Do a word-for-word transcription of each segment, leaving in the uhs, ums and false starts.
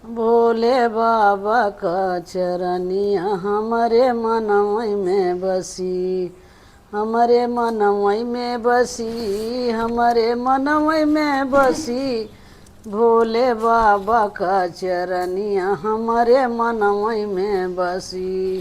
भोले बाबा का चरनिया हमरे मनवई में बसी, हमरे मनवई में बसी, हमरे मनवई में बसी। भोले बाबा का चरनिया हमरे मनवई में बसी,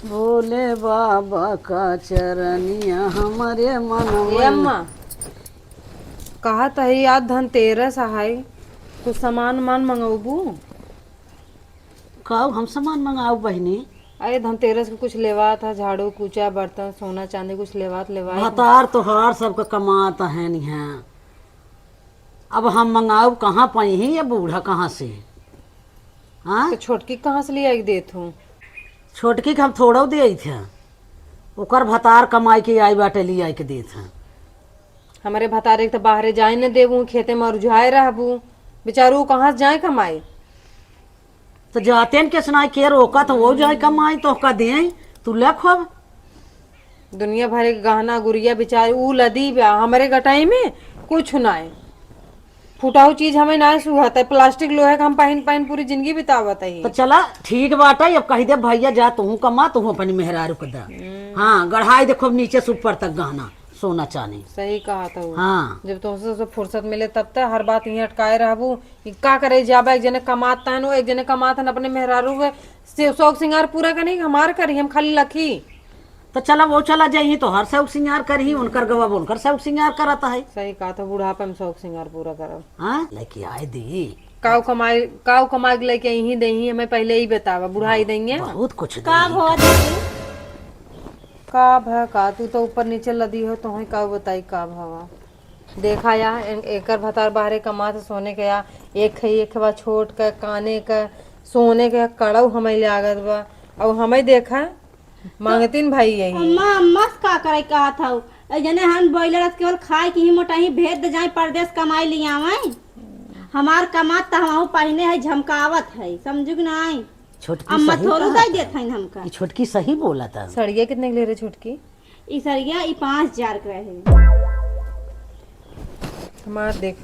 भोले बाबा का चरनिया हमरे मनवई ए में। अम्मा, कहत हई आज धनतेरस है, कुछ सामान उमान मंगौबू? काऊ हम सामान मंगाऊ बहिनी? अरे धनतेरस के कुछ लेवात है, झाड़ू, कूचा, बर्तन, सोना, चांदी कुछ लेवात, लेवात। भतार तोहार सबका कमात है निहा। अब हम मंगाऊ कहाँ पाई ही ये बूढ़ा कहाँ से? हाँ? तो छोटकी कहाँ से ले आई देत हूँ? छोटकी के हम थोड़ो दे आई थे। ओकर भतार कमाई के आई बाटे ले आई के देत हैं। हमरे भतारे के त बाहरे जाए न देबू, खेते में अरुझाए रहबू। बेचारू कहाँ से जाए कमाई? तो जाते न के सुनाई के रोका तो वो जाए कमाई, तो का दे तू ले खूब। दुनिया भर के गहना गुरिया बेचारी ऊ लदी बा, हमरे गटाई में कुछ नाय। फुटाऊ चीज हमें ना सुहाता है, प्लास्टिक लोहे का हम पहिन पहिन पूरी जिंदगी बितावत है। तो चला ठीक बात है, अब कही दे भैया जा तू कमा, तू अपनी मेहरारू के दा। हम्म। हाँ, गढ़ाई देखो नीचे से ऊपर तक गहना। सोना चानी। सही कहा था वो। हाँ। जब तुमसे सब फुर्सत मिले तब तक हर बात यहीं अटकाए रहबू। ई का करे जाबा, एक जने कमात तहन हो, एक जने कमात हन अपने मेहरारू के से-, शौक सिंगार पूरा करनी, हमार करी, हम खाली लखी। तो चला वो चला जाइए तो हर शौक सिंगार करही, उनकर गवा वो उनकर शौक सिंगार करत है। सही कहा था, बुढ़ापे में शौक सिंगार पूरा करब। हाँ, लेके आए दी। काऊ कमाई, काऊ कमाई के लेके यहीं देही, हमें पहले ही बतावा, बुढ़ाई देंगे। बहुत कुछ का देही। भवा दीदी? का भा का, तू तो ऊपर नीचे लदी हो, तोहे का बताई का भवा। देखा या, ए-, एकर भतार बाहरे कमात सोने के या, एक है, एक बा छोट का, काने का, सोने के कड़ऊ हमें लागत बा। और हमें देखा, मांगतीन भाई यही। अम्मा, अम्मा से का करे कहत हऊ? ए जने हम बॉयलर केवल खाए के ही मोटाही भेज दे जाए परदेस कमाई लियावे। हमार कमात त हमहू पहिने है, झमकावत है, समझू कि नाई? छोटकी अम्मा सही थोड़ू कहा दे था। देत हईन हमका। ई छोटकी सही बोला था। सड़िया कितने के ले रहे छोटकी? ई सड़िया ई पाँच हजार के रहे। हमार देख,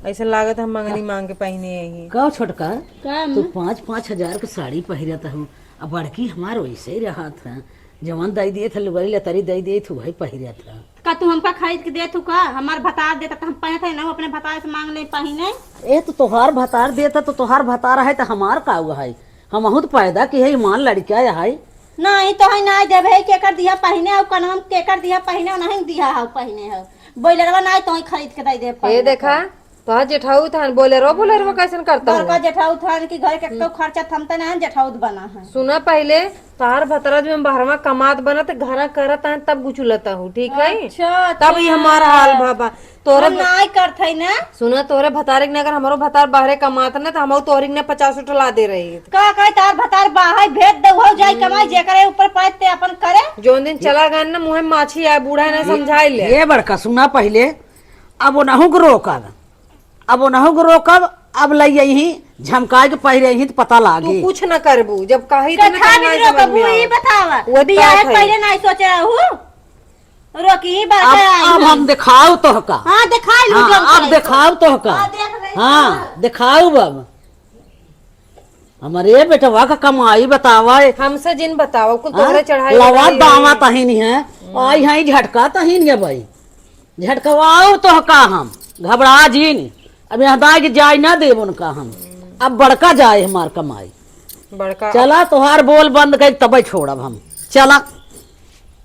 ऐसा लागत हम मंगनी मांग के पहिने यही। का छोटका? का तू अम्मा? पाँच, पाँच हजार के साड़ी पहिरत हूँ, अब बड़की हमार वैसे ही रहत है, जवन दई दिए थे लुगरी लतरी दई दिए थे वही पहिरत है। का तू हमका खरीद के देत हू का? हमार भतार देता त हम पहनत है ना, अपने भतार से मांग ले पहिने। ए तो तोहार भतार देता तो तोहार भतार है तो हमार का हुआ है? हमहू तो पैदा की है, ईमान लड़किया है। नहीं तो है ना देवे है, केकर दिया पहिने हो, कनवा में केकर दिया पहिने हो, नहीं दिया हो पहिने हो। बोलेरवा नहीं तो ही खरीद के दे दे ए पहिने देखा, हो। तोहार जेठाऊ थान बोलेरो, बोलेरो कैसन करता बड़का हुआ? जेठाऊ थान की घर के तो खर्चा थमता नहीं, जेठाऊ बना है। सुना पहले, तोहार भतरा जो हम बहरवा कमात बनत, घरा करत हैं, तब गुचुलता हूँ, ठीक है? अच्छा, तब ये अच्छा। हमारा हाल भा, बा। तोरे हम भ-, नाई करत है ना। सुना, तोरे भतारे के ना, अगर हमरो भतार बाहरे कमात ना, तो हमहू तोहरी के ना पचास उठा ला दे रही। का कहे, तार भतार बाहर भेज दे, हो जाई कमाई, जेकरे ऊपर पाए ते अपन करे। जौन दिन चला गए ना, मुँहे माछी आए, बूढ़ा ना समझाई ले। ये बड़का सुना पहले, अब ओनहू के रोकब, अब ओनहू के रोकब, अब लई यही झमकाए के पहिरे ही तो पता लागी। तू कुछ न करबू, जब कही तो ना कथा करना भी है समझ रोकबू, में ई आवे। बतावा। वो बियाह बात है। पहले नहीं सोचे रहू। रोकी ही बात अब, है, आई अब नहीं। हम दिखाऊ तोहका। हाँ, दिखाई लू हाँ, जो अब कहे। दिखाऊ तोहका। हाँ, देख रही हाँ, हूँ। दिखाऊ अब। हमारे बेटवा का कमाई बतावा। हमसे जिन बतावा, कुल हाँ? तोहरे चढ़ाई लवा बढ़ाई दावा है। तहिन है। हम्म। आई है झटका तहिन है भाई। झटकवाऊ तोहका हम, घबरा जिन। अब यहाँ दाई के जाई ना देब उनका हम। अब बड़का जाए हमार कमाई। बड़का चला, तोहार बोल बंद कर तबे छोड़ब हम। चला।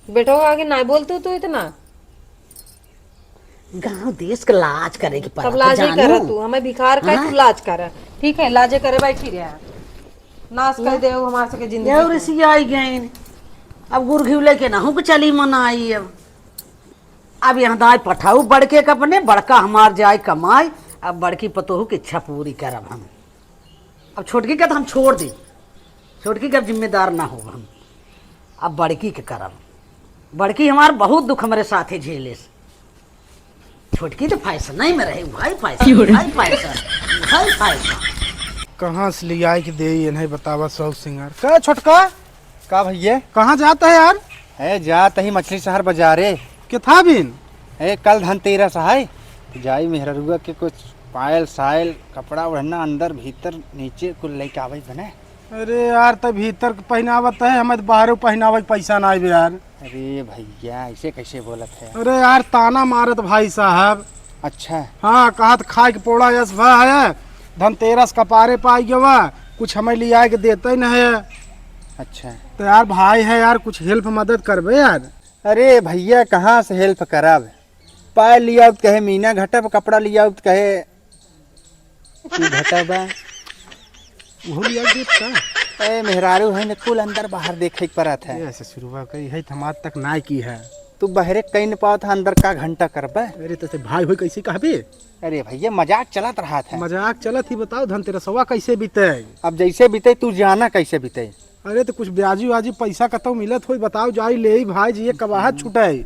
बेटो आगे ना बोल तू, तू इतना। गांव देश के लाज करे के पड़त तब लाजे जानू। कर तू, हमें भिखार का हाँ? तू लाज कर। ठीक है, लाजे करे बैठी रहे। नाश कर दे हमारे सबके जिंदगी यह के। रिसियाई गईन। अब गुड़ घिउ लेके ना हो के चली मनाई अब। अब यहाँ दाई पठाऊ बड़के के अपने, बड़का हमार जाए कमाई, अब बड़की पतोहू की इच्छा पूरी करब हम। अब छोटकी के तो हम छोड़ दी, छोटकी के अब जिम्मेदार ना हो हम, अब बड़की के करब। बड़की हमार बहुत दुख हमरे साथे झेलेस। छोटकी तो फैशन नहीं में रहे, भाई फैशन, क्यों रे? भाई फैशन, भाई फैशन। कहाँ से ले आए के दे, ये नहीं बतावा शौक सिंगार। का छोटका? का भैया? कहाँ जाता है यार? ए, जात ही मछली शहर बाजारे। के था बिन? ए, कल धनतेरस है, जाई मेहररुआ के कुछ पायल सायल, कपड़ा ओढ़ना, अंदर भीतर नीचे कुल लइके आवइ बने। अरे यार, त भीतर के पहिनावत है, हमें त बाहरो पहिनावइ के पैसा नाहीं बे यार। अरे भइया, अइसे कइसे बोलत है? अरे यार, ताना मारत भाई साहब। अच्छा। हाँ, कहत खाए के पोड़ा यस भा है, धनतेरस कपारे पाइ गवा, कुछ हमें लियाए के देतइ न है। अच्छा। त यार भाई है यार, कुछ help मदद करबे यार। अरे भइया, कहाँ से help करब? पायल लियाउब त कहे मीना घटब, कपड़ा लियाउब त कहे तू घटबा। उहो लियाउब देत का? ए, मेहरारू है न, कुल अंदर बाहर देखइ के परत है। ए, ससुरवा कही है, त हम आज तक नाहीं की है। तू बहरे कइ न पावत है, अंदर का घंटा करबे? अरे, त भाई होई कइसे कहबे? अरे भइया, मजाक चलत रहत है। मजाक चलत ही, बताओ धनतेरसवा कइसे बीते? अब जइसे बीते, तू जाना कइसे बीते। अरे, त कुछ ब्याजी व्याजी पैसा कतौ मिलत होई, बताओ, जाई लेई भाई जी, ये कबाहत छुटाई।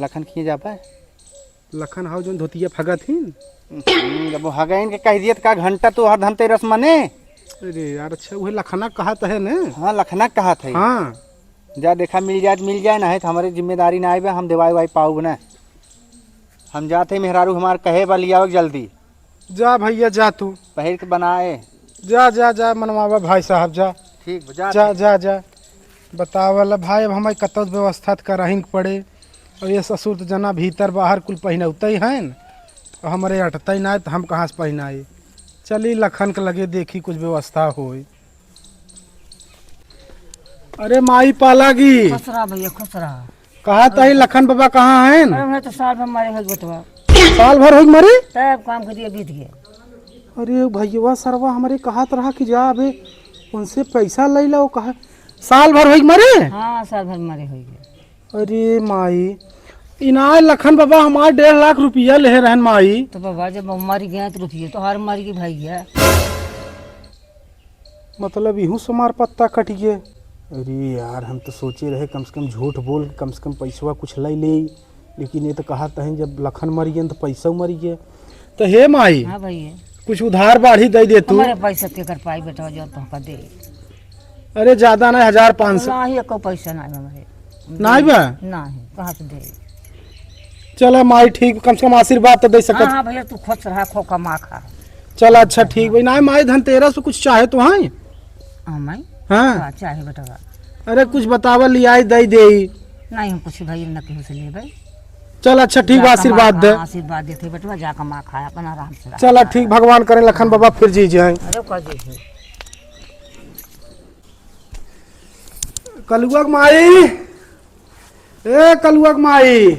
लखन किहे जाबे? लखन हाउ जौन धोतिया फगत ही। हम्म, जब वो हगइन के कहि दियत का घंटा तोहर धनतेरस मने? अरे यार, अच्छा, उहे लखना कहत है न? हाँ, लखना कहत है। हाँ। जा देखा, मिल जाए त मिल जाए, नाहीं त हमरे जिम्मेदारी नाहीं बा, हम देवाई वाई पाउब न। हम जात है, मेहरारू हमार कहे बा लियावे जल्दी। जा भइया, जा तू। पहिर के बनाए। जा, जा, जा, मनवावा भाई साहब, जा। ठीक बा, जा जा, तू। जा, जा। बतावल भाई, अब हमें कतौ व्यवस्था त करहिन के पड़े। अब ये ससुर त जना भीतर बाहर कुल पहिनौतइ हैं, अब हमरे अटतइ नाहीं, त हम कहाँ से पहिनाई? चली लखन के लगे, देखी कुछ व्यवस्था होई। अरे माई पालागी। खुश रहा भइया, खुश रहा। कहत ही लखन बाबा कहाँ हैं? अरे, उन्हें तो साल भर मरे होइ बेटवा। साल भर होइ मरे? तब काम के दिए बीत गए। अरे भइया सरवा हमरे कहत रहा कि जा अबे उनसे पैसा लइ ला, वो कहा साल भर होइ मरे? हाँ, साल भर मरे होइ गए। अरे माई, इनाय लखन बाबा हमार डेढ़ लाख रुपया लेहे रहन माई। तो बाबा जब वो मर गए तो रुपये तो हर मर गए भइया। मतलब इहू से हमार पत्ता कट गए। अरे यार, हम तो सोचे रहे कम से कम झूठ बोल के कम से कम पैसवा कुछ लइ ले, लेकिन ये तो कहत हैं जब लखन मर गए तो पैसा मर गए। तो हे माई, हाँ भइया। कुछ उधार बाढ़ी दइ दे तू। हमारे पैसा के कर पाई बेटा, जो तुमका दे। अरे ज्यादा नाहीं, हजार पाँच सौ। नाहीं, एको पैसा नाहीं हमारे। नाहीं बा? नाहीं, कहाँ से दे? चला माई, ठीक, कम से कम आशीर्वाद तो दे सकत। हाँ, हाँ भइया, तू खुश रहा, खो कमा खा। चला अच्छा, ठीक भाई। नाहीं माई, धनतेरस पे कुछ चाहे तो हैं? हाँ माई। हाँ। हाँ, चाहे बेटा। अरे कुछ बतावा, लियाई दइ देई। नाहीं, हम कुछ भाई न केहू से लेबे। चल अच्छा, ठीक बा, जा कमा आशीर्वाद दे। हाँ, आशीर्वाद देते बेटवा, जा कमा खा, अपन आराम से रह। चला ठीक, भगवान करे लखन बाबा फिर जी जाए। अरे कर जी। कलुआ के माई, ए कलुआ के माई,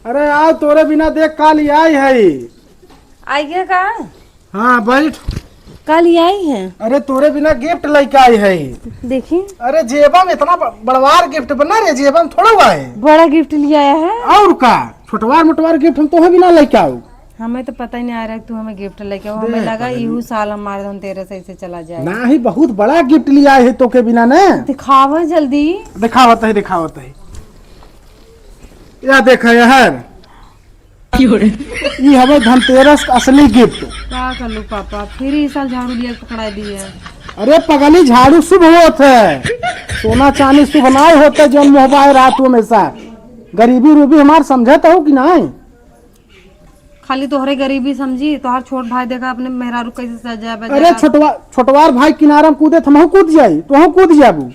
अरे आओ, तोरे बिना देख का लियाई है। आइए का? हाँ, बैठ। का लियाई है? अरे तोरे बिना gift लइके आई है। देखी। अरे जेबा में इतना ब-, बड़वार gift बना रे, जेबा में थोड़ा हुआ है। बड़ा gift लियाया है। और का, छोटवार मोटवार gift हम तोहे बिना लइके आऊ। हमें तो पता ही नहीं आ रहा कि तू हमें gift लेके आओ। हमें देख लगा पगली। इहू साल हमार धनतेरस ऐसे चला जाए। नाहीं, बहुत बड़ा gift लियाए है तोके बिना ने। दिखावा जल्दी। दिखावत है, दिखावत है। या देखा यार, ई हवे धनतेरस का असली gift। का कलू पापा, फिर ई साल झाड़ू लिया पकड़ा दिए। अरे पगली, झाड़ू शुभ होत है, सोना चानी शुभ नाहीं होत है, जौन मोहबाए रात हमेशा। गरीबी रूबी हमार समझत हो कि नाहीं? खाली तोहरे गरीबी समझी, तोहार छोट भाई देखा अपने मेहरारू कैसे सजा बजा अरे रहा। छोटवा, छोटवार भाई किनारा में कूदे त हमहू कूद जाई, तोहू कूद जाबू।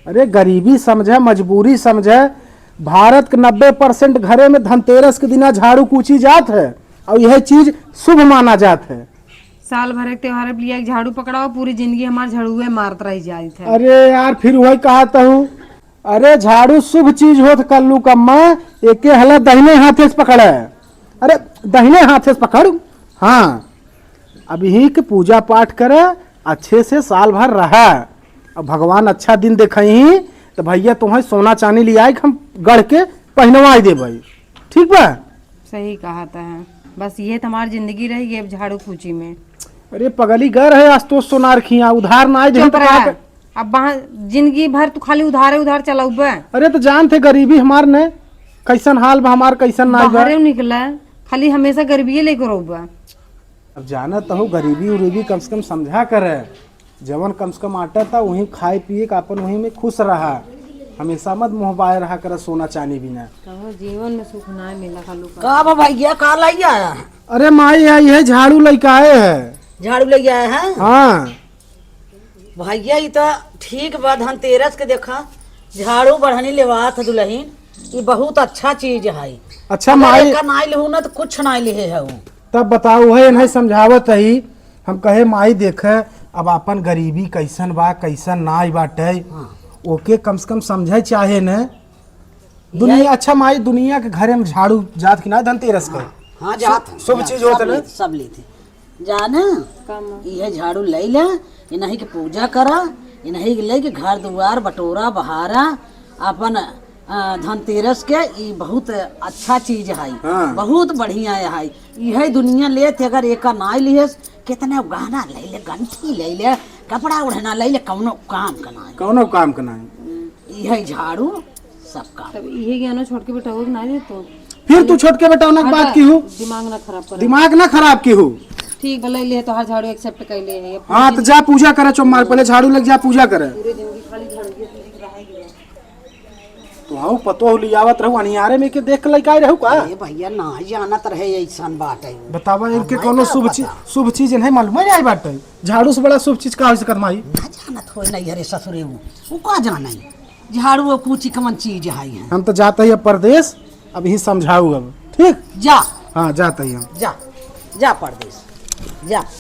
अरे गरीबी समझे, मजबूरी समझे। भारत के नब्बे percent घरे में धनतेरस के दिना झाड़ू कूची जात है और यह चीज शुभ माना जात है। साल भर एक त्योहार पे लिया एक झाड़ू पकड़ाओ, पूरी जिंदगी हमार झाड़ुए मारत रह जात है। अरे यार, फिर वही कहत हूँ, अरे झाड़ू शुभ चीज होत कल्लू कम्मा, एके हला दहिने हाथे से पकड़े। अरे दहिने हाथे से पकड़। हाँ, अब यही के पूजा पाठ करे, अच्छे से साल भर रहे। अब भगवान अच्छा दिन देखइहीं, तो भइया तुम्हें सोना चानी लियाए के हम गढ़ के पहिनवाए देबे। ठीक बा? सही कहत है, बस ये तो हमार जिंदगी रह गई अब झाड़ू कूची में। अरे पगली, गए रहे आस्तोष सोनार खिया, उधार ना आए देही चुप तो का रह। कर- अब वहाँ जिंदगी भर तू खाली उधारे उधार चलउबे। अरे तो जानत है गरीबी हमार ने, कैसन हाल बा हमार, कैसन नाई बा। बाहरे निकले, खाली हमेशा गरीबिये लेके रहबे। अब जानत हो गरीबी उरीबी कम से कम समझा करे, जवन कम से कम आटा था वही खाए पिए का अपन वही में खुश रहा, हमेशा मत मोहबाए रहा करे सोना चानी बिना। कहो जीवन में सुख ना मिला खालू का। का बा भैया, का लाई आया? अरे माई, आई है, झाड़ू लइके आए है। झाड़ू लइके आए हैं? हाँ। भइया, ई त ठीक बा, धनतेरस के देखा, झाड़ू बढ़नी लेवात ह दुलहिन, ई बहुत अच्छा चीज है। अच्छा अगर माई, एका नाई लिहू ना त कुछ नाई लिहे है उ। तब बताऊ है, इन्हें समझावत ही, हम कहे माई देखे, अब आपन गरीबी कैसन बा, कैसन नाई बाटे, हाँ। ओके कम से कम समझे चाहे न। दुनिया, यही अच्छा माई, दुनिया के घरे में झाड़ू जात कि ना धनतेरस के? हाँ, हाँ, जात सु-, है, शुभ जात, चीज होत सब ना। लेत, सब लेत है। जा ना, इहे झाड़ू लइ ले, इन्हीं के पूजा करा, इन्हीं के लेके घर दुआर बटोरा बहारा, अपन, अ, धनतेरस के, ई बहुत अच्छा चीज है, हाँ। बहुत बढ़िया है। इहे दुनिया लेत, अगर एका नाई लिहेस, कितने गहना लइ ले, घंटी लइ ले, कपड़ा ओढ़ना लइ ले, कौनो काम का नाई। कौनो काम का नाई। इहे झाड़ू सब काम। तब इहे ज्ञानो छोटके बेटा हो कि ना रे तो? फिर तू छोटके बेटा होना के बात की हूँ? दिमाग ना खराब कर। दिमाग ना खराब की हूँ? ठीक बा, ले ले, तोहार झाड़ू accept कर ले है। हाँ, तो जा पूजा करे चौमार, पहले झाड़ू लग जा, पूजा करे। पूरे जिंदगी खाली झाड़ू के पीछे रहे के बा। तो हाँ, पतो हो लियावत रहू, अनियारे में के देख के लइके आए रहू का? ए भइया, ना जानत रहे ऐसन बात है। बतावा, इनके हम कौनो नहीं शुभ चीज, पता। शुभ चीज नहीं मालूम है, आई बात है। झाड़ू से बड़ा शुभ चीज का हो सकत माई? ना जानत हो नहीं, अरे ससुरे, उ, उ का जाने? झाड़ू और पूछी कवन चीज है, है? हम तो जाते ही अब परदेश, अब ही समझाऊ अब, ठीक? जा। हाँ, जाते ही हम। जा, जा परदेश, जा।